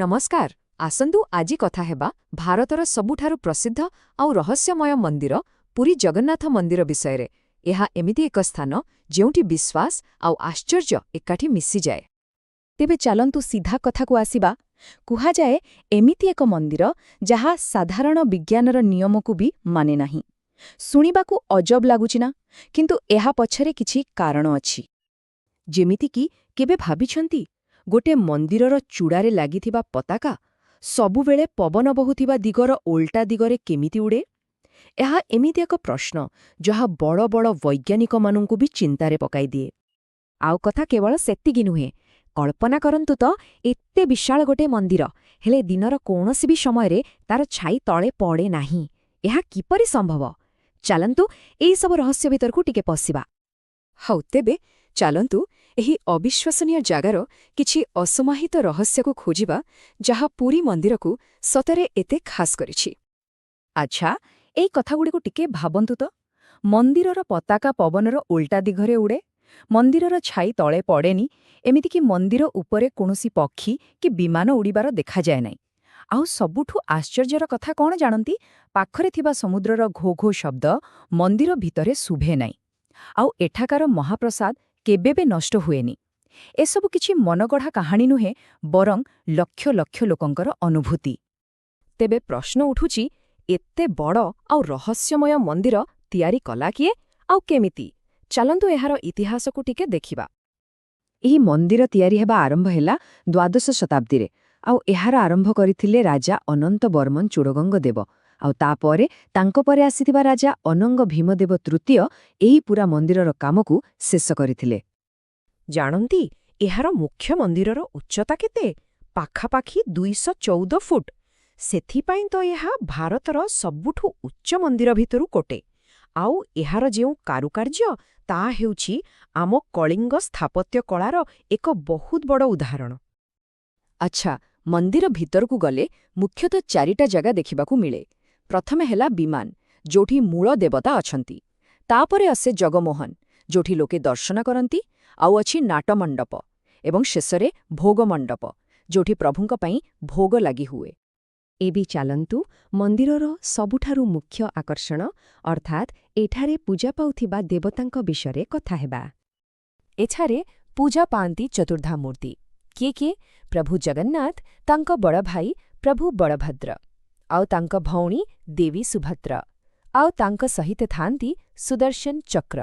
ନମସ୍କାର। ଆସନ୍ତୁ ଆଜି କଥା ହେବା ଭାରତର ସବୁଠାରୁ ପ୍ରସିଦ୍ଧ ଆଉ ରହସ୍ୟମୟ ମନ୍ଦିର ପୁରୀ ଜଗନ୍ନାଥ ମନ୍ଦିର ବିଷୟରେ। ଏହା ଏମିତି ଏକ ସ୍ଥାନ ଯେଉଁଠି ବିଶ୍ୱାସ ଆଉ ଆଶ୍ଚର୍ଯ୍ୟ ଏକାଠି ମିଶିଯାଏ। ତେବେ ଚାଲନ୍ତୁ ସିଧା କଥାକୁ ଆସିବା। କୁହାଯାଏ ଏମିତି ଏକ ମନ୍ଦିର ଯାହା ସାଧାରଣ ବିଜ୍ଞାନର ନିୟମକୁ ବି ମାନେ ନାହିଁ। ଶୁଣିବାକୁ ଅଜବ ଲାଗୁଛି ନା? କିନ୍ତୁ ଏହା ପଛରେ କିଛି କାରଣ ଅଛି। ଯେମିତିକି କେବେ ଭାବିଛନ୍ତି, ଗୋଟେ ମନ୍ଦିରର ଚୂଡ଼ାରେ ଲାଗିଥିବା ପତାକା ସବୁବେଳେ ପବନ ବହୁଥିବା ଦିଗର ଓଲଟା ଦିଗରେ କେମିତି ଉଡ଼େ? ଏହା ଏମିତି ଏକ ପ୍ରଶ୍ନ ଯାହା ବଡ଼ ବଡ଼ ବୈଜ୍ଞାନିକମାନଙ୍କୁ ବି ଚିନ୍ତାରେ ପକାଇଦିଏ। ଆଉ କଥା କେବଳ ସେତିକି ନୁହେଁ। କଳ୍ପନା କରନ୍ତୁ ତ, ଏତେ ବିଶାଳ ଗୋଟେ ମନ୍ଦିର, ହେଲେ ଦିନର କୌଣସି ବି ସମୟରେ ତାର ଛାଇ ତଳେ ପଡ଼େ ନାହିଁ। ଏହା କିପରି ସମ୍ଭବ? ଚାଲନ୍ତୁ, ଏଇସବୁ ରହସ୍ୟ ଭିତରକୁ ଟିକେ ପଶିବା। ହଉ ତେବେ ଚାଲନ୍ତୁ, ଏହି ଅବିଶ୍ୱସନୀୟ ଜାଗାର କିଛି ଅସମାହିତ ରହସ୍ୟକୁ ଖୋଜିବା, ଯାହା ପୁରୀ ମନ୍ଦିରକୁ ସତରେ ଏତେ ଖାସ୍ କରିଛି। ଆଚ୍ଛା, ଏଇ କଥାଗୁଡ଼ିକୁ ଟିକେ ଭାବନ୍ତୁ ତ। ମନ୍ଦିରର ପତାକା ପବନର ଉଲ୍ଟା ଦିଗରେ ଉଡ଼େ, ମନ୍ଦିରର ଛାଇ ତଳେ ପଡ଼େନି, ଏମିତିକି ମନ୍ଦିର ଉପରେ କୌଣସି ପକ୍ଷୀ କି ବିମାନ ଉଡ଼ିବାର ଦେଖାଯାଏ ନାହିଁ। ଆଉ ସବୁଠୁ ଆଶ୍ଚର୍ଯ୍ୟର କଥା କ'ଣ ଜାଣନ୍ତି? ପାଖରେ ଥିବା ସମୁଦ୍ରର ଘୋ ଘୋ ଶବ୍ଦ ମନ୍ଦିର ଭିତରେ ଶୁଭେ ନାହିଁ। ଆଉ ଏଠାକାର ମହାପ୍ରସାଦ କେବେ ବି ନଷ୍ଟ ହୁଏନି। ଏସବୁ କିଛି ମନଗଢ଼ା କାହାଣୀ ନୁହେଁ, ବରଂ ଲକ୍ଷ ଲକ୍ଷ ଲୋକଙ୍କର ଅନୁଭୂତି। ତେବେ ପ୍ରଶ୍ନ ଉଠୁଛି, ଏତେ ବଡ଼ ଆଉ ରହସ୍ୟମୟ ମନ୍ଦିର ତିଆରି କଲା କିଏ ଆଉ କେମିତି? ଚାଲନ୍ତୁ, ଏହାର ଇତିହାସକୁ ଟିକେ ଦେଖିବା। ଏହି ମନ୍ଦିର ତିଆରି ହେବା ଆରମ୍ଭ ହେଲା ଦ୍ୱାଦଶ ଶତାବ୍ଦୀରେ ଆଉ ଏହାର ଆରମ୍ଭ କରିଥିଲେ ରାଜା ଅନନ୍ତ ବର୍ମନ ଚୁଡ଼ଗଙ୍ଗ ଦେବ। ଆଉ ତାପରେ ତାଙ୍କ ପରେ ଆସିଥିବା ରାଜା ଅନଙ୍ଗ ଭୀମଦେବ ତୃତୀୟ ଏହି ପୁରା ମନ୍ଦିରର କାମକୁ ଶେଷ କରିଥିଲେ। ଜାଣନ୍ତି, ଏହାର ମୁଖ୍ୟ ମନ୍ଦିରର ଉଚ୍ଚତା କେତେ? ପାଖାପାଖି 214 ଫୁଟ। ସେଥିପାଇଁ ତ ଏହା ଭାରତର ସବୁଠୁ ଉଚ୍ଚ ମନ୍ଦିର ଭିତରୁ ଗୋଟେ। ଆଉ ଏହାର ଯେଉଁ କାରୁକାର୍ଯ୍ୟ, ତାହା ହେଉଛି ଆମ କଳିଙ୍ଗ ସ୍ଥାପତ୍ୟ କଳାର ଏକ ବହୁତ ବଡ଼ ଉଦାହରଣ। ଆଚ୍ଛା, ମନ୍ଦିର ଭିତରକୁ ଗଲେ ମୁଖ୍ୟତଃ ଚାରିଟା ଜାଗା ଦେଖିବାକୁ ମିଳେ। ପ୍ରଥମେ ହେଲା ବିମାନ, ଯୋଉଠି ମୂଳ ଦେବତା ଅଛନ୍ତି। ତାପରେ ଆସେ ଜଗମୋହନ, ଯୋଉଠି ଲୋକେ ଦର୍ଶନ କରନ୍ତି। ଆଉ ଅଛି ନାଟମଣ୍ଡପ ଏବଂ ଶେଷରେ ଭୋଗମଣ୍ଡପ, ଯୋଉଠି ପ୍ରଭୁଙ୍କ ପାଇଁ ଭୋଗ ଲାଗି ହୁଏ। ଏବେ ଚାଲନ୍ତୁ, ମନ୍ଦିରର ସବୁଠାରୁ ମୁଖ୍ୟ ଆକର୍ଷଣ, ଅର୍ଥାତ୍ ଏଠାରେ ପୂଜା ପାଉଥିବା ଦେବତାଙ୍କ ବିଷୟରେ କଥା ହେବା। ଏଠାରେ ପୂଜା ପାଆନ୍ତି ଚତୁର୍ଦ୍ଧାମୂର୍ତ୍ତି। କିଏ କିଏ? ପ୍ରଭୁ ଜଗନ୍ନାଥ, ତାଙ୍କ ବଡ଼ ଭାଇ ପ୍ରଭୁ ବଳଭଦ୍ର ଆଉ ତାଙ୍କ ଭଉଣୀ ଦେବୀ ସୁଭଦ୍ରା, ଆଉ ତାଙ୍କ ସହିତ ଥାଆନ୍ତି ସୁଦର୍ଶନ ଚକ୍ର।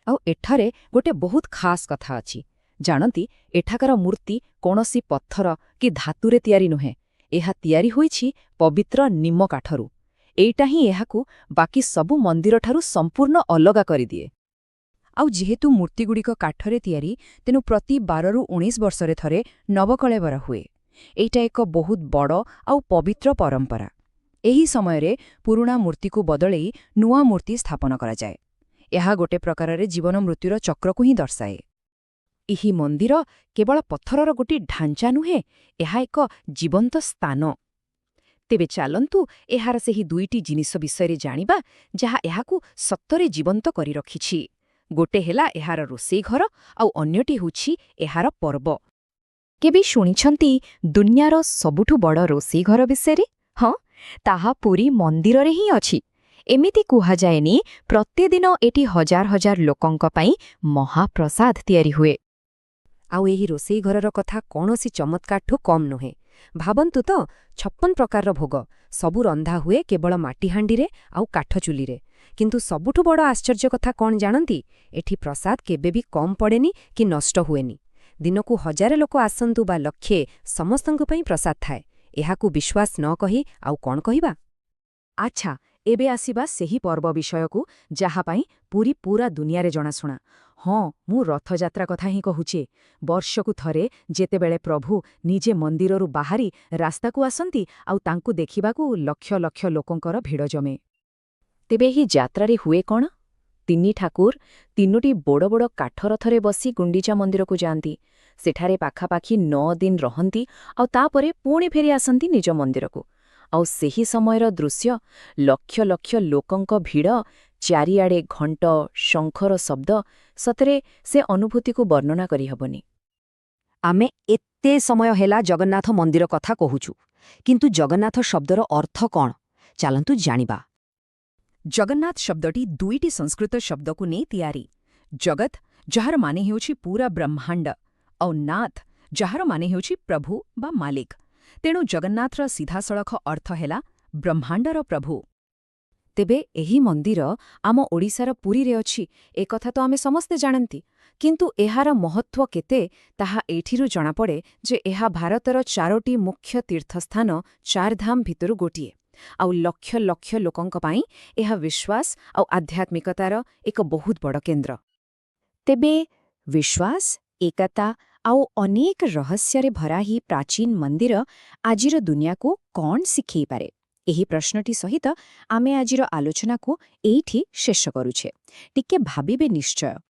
ଆଉ ଏଠାରେ ଗୋଟେ ବହୁତ ଖାସ୍ କଥା ଅଛି। ଜାଣନ୍ତି, ଏଠାକାର ମୂର୍ତ୍ତି କୌଣସି ପଥର କି ଧାତୁରେ ତିଆରି ନୁହେଁ। ଏହା ତିଆରି ହୋଇଛି ପବିତ୍ର ନିମ କାଠରୁ। ଏଇଟା ହିଁ ଏହାକୁ ବାକି ସବୁ ମନ୍ଦିରଠାରୁ ସମ୍ପୂର୍ଣ୍ଣ ଅଲଗା କରିଦିଏ। ଆଉ ଯେହେତୁ ମୂର୍ତ୍ତିଗୁଡ଼ିକ କାଠରେ ତିଆରି, ତେଣୁ ପ୍ରତି 12ରୁ 19 ବର୍ଷରେ ଥରେ ନବକଳେବର ହୁଏ। ଏଇଟା ଏକ ବହୁତ ବଡ଼ ଆଉ ପବିତ୍ର ପରମ୍ପରା। ଏହି ସମୟରେ ପୁରୁଣା ମୂର୍ତ୍ତିକୁ ବଦଳେଇ ନୂଆ ମୂର୍ତ୍ତି ସ୍ଥାପନ କରାଯାଏ। ଏହା ଗୋଟେ ପ୍ରକାରରେ ଜୀବନ ମୃତ୍ୟୁର ଚକ୍ରକୁ ହିଁ ଦର୍ଶାଏ। ଏହି ମନ୍ଦିର କେବଳ ପଥରର ଗୋଟିଏ ଢାଞ୍ଚା ନୁହେଁ, ଏହା ଏକ ଜୀବନ୍ତ ସ୍ଥାନ। ତେବେ ଚାଲନ୍ତୁ, ଏହାର ସେହି ଦୁଇଟି ଜିନିଷ ବିଷୟରେ ଜାଣିବା ଯାହା ଏହାକୁ ସତରେ ଜୀବନ୍ତ କରି ରଖିଛି। ଗୋଟେ ହେଲା ଏହାର ରୋଷେଇ ଘର ଆଉ ଅନ୍ୟଟି ହେଉଛି ଏହାର ପର୍ବ। କେବେ ଶୁଣିଛନ୍ତି ଦୁନିଆର ସବୁଠୁ ବଡ଼ ରୋଷେଇ ଘର ବିଷୟରେ? ହଁ, ତାହା ପୁରୀ ମନ୍ଦିରରେ ହିଁ ଅଛି। ଏମିତି କୁହାଯାଏନି, ପ୍ରତିଦିନ ଏଠି ହଜାର ହଜାର ଲୋକଙ୍କ ପାଇଁ ମହାପ୍ରସାଦ ତିଆରି ହୁଏ। ଆଉ ଏହି ରୋଷେଇ ଘରର କଥା କୌଣସି ଚମତ୍କାରଠୁ କମ୍ ନୁହେଁ। ଭାବନ୍ତୁ ତ, 56 ପ୍ରକାରର ଭୋଗ ସବୁ ରନ୍ଧା ହୁଏ କେବଳ ମାଟିହାଣ୍ଡିରେ ଆଉ କାଠ ଚୁଲିରେ। କିନ୍ତୁ ସବୁଠୁ ବଡ଼ ଆଶ୍ଚର୍ଯ୍ୟ କଥା କ'ଣ ଜାଣନ୍ତି? ଏଠି ପ୍ରସାଦ କେବେ ବି କମ୍ ପଡ଼େନି କି ନଷ୍ଟ ହୁଏନି। ଦିନକୁ ହଜାରେ ଲୋକ ଆସନ୍ତୁ ବା ଲକ୍ଷେ, ସମସ୍ତଙ୍କ ପାଇଁ ପ୍ରସାଦ ଥାଏ। ଏହାକୁ ବିଶ୍ୱାସ ନ କହି ଆଉ କ'ଣ କହିବା? ଆଚ୍ଛା, ଏବେ ଆସିବା ସେହି ପର୍ବ ବିଷୟକୁ ଯାହା ପାଇଁ ପୁରୀ ପୁରା ଦୁନିଆରେ ଜଣାଶୁଣା। ହଁ, ମୁଁ ରଥଯାତ୍ରା କଥା ହିଁ କହୁଛି। ବର୍ଷକୁ ଥରେ ଯେତେବେଳେ ପ୍ରଭୁ ନିଜେ ମନ୍ଦିରରୁ ବାହାରି ରାସ୍ତାକୁ ଆସନ୍ତି ଆଉ ତାଙ୍କୁ ଦେଖିବାକୁ ଲକ୍ଷ ଲକ୍ଷ ଲୋକଙ୍କର ଭିଡ଼ ଜମେ। ତେବେ ଏହି ଯାତ୍ରାରେ ହୁଏ କ'ଣ? ତିନି ଠାକୁର ତିନୋଟି ବଡ଼ ବଡ଼ କାଠରଥରେ ବସି ଗୁଣ୍ଡିଚା ମନ୍ଦିରକୁ ଯାଆନ୍ତି। ସେଠାରେ ପାଖାପାଖି 9 ଦିନ ରହନ୍ତି ଆଉ ତାପରେ ପୁଣି ଫେରି ଆସନ୍ତି ନିଜ ମନ୍ଦିରକୁ। ଆଉ ସେହି ସମୟର ଦୃଶ୍ୟ, ଲକ୍ଷ ଲକ୍ଷ ଲୋକଙ୍କ ଭିଡ଼, ଚାରିଆଡ଼େ ଘଣ୍ଟ ଶଙ୍ଖର ଶବ୍ଦ, ସତରେ ସେ ଅନୁଭୂତିକୁ ବର୍ଣ୍ଣନା କରିହେବନି। ଆମେ ଏତେ ସମୟ ହେଲା ଜଗନ୍ନାଥ ମନ୍ଦିର କଥା କହୁଛୁ, କିନ୍ତୁ ଜଗନ୍ନାଥ ଶବ୍ଦର ଅର୍ଥ କ'ଣ? ଚାଲନ୍ତୁ ଜାଣିବା। ଜଗନ୍ନାଥ ଶବ୍ଦଟି ଦୁଇଟି ସଂସ୍କୃତ ଶବ୍ଦକୁ ନେଇ ତିଆରି। ଜଗତ, ଯାହାର ମାନେ ହେଉଛି ପୁରା ବ୍ରହ୍ମାଣ୍ଡ, ଆଉ ନାଥ, ଯାହାର ମାନେ ହେଉଛି ପ୍ରଭୁ ବା ମାଲିକ। ତେଣୁ ଜଗନ୍ନାଥର ସିଧାସଳଖ ଅର୍ଥ ହେଲା ବ୍ରହ୍ମାଣ୍ଡର ପ୍ରଭୁ। ତେବେ ଏହି ମନ୍ଦିର ଆମ ଓଡ଼ିଶାର ପୁରୀରେ ଅଛି, ଏକଥା ତ ଆମେ ସମସ୍ତେ ଜାଣନ୍ତି। କିନ୍ତୁ ଏହାର ମହତ୍ତ୍ୱ କେତେ, ତାହା ଏଇଠିରୁ ଜଣାପଡ଼େ ଯେ ଏହା ଭାରତର ଚାରୋଟି ମୁଖ୍ୟ ତୀର୍ଥସ୍ଥାନ ଚାରଧାମ ଭିତରୁ ଗୋଟିଏ। ଆଉ ଲକ୍ଷ ଲକ୍ଷ ଲୋକଙ୍କ ପାଇଁ ଏହା ବିଶ୍ୱାସ ଆଉ ଆଧ୍ୟାତ୍ମିକତାର ଏକ ବହୁତ ବଡ଼ କେନ୍ଦ୍ର। ତେବେ ବିଶ୍ୱାସ, ଏକତା ଆଉ ଅନେକ ରହସ୍ୟରେ ଭରା ଏହି ପ୍ରାଚୀନ ମନ୍ଦିର ଆଜିର ଦୁନିଆକୁ କ'ଣ ଶିଖେଇପାରେ, ଏହି ପ୍ରଶ୍ନଟି ସହିତ ଆମେ ଆଜିର ଆଲୋଚନାକୁ ଏଇଠି ଶେଷ କରୁଛେ। ଟିକେ ଭାବିବେ ନିଶ୍ଚୟ।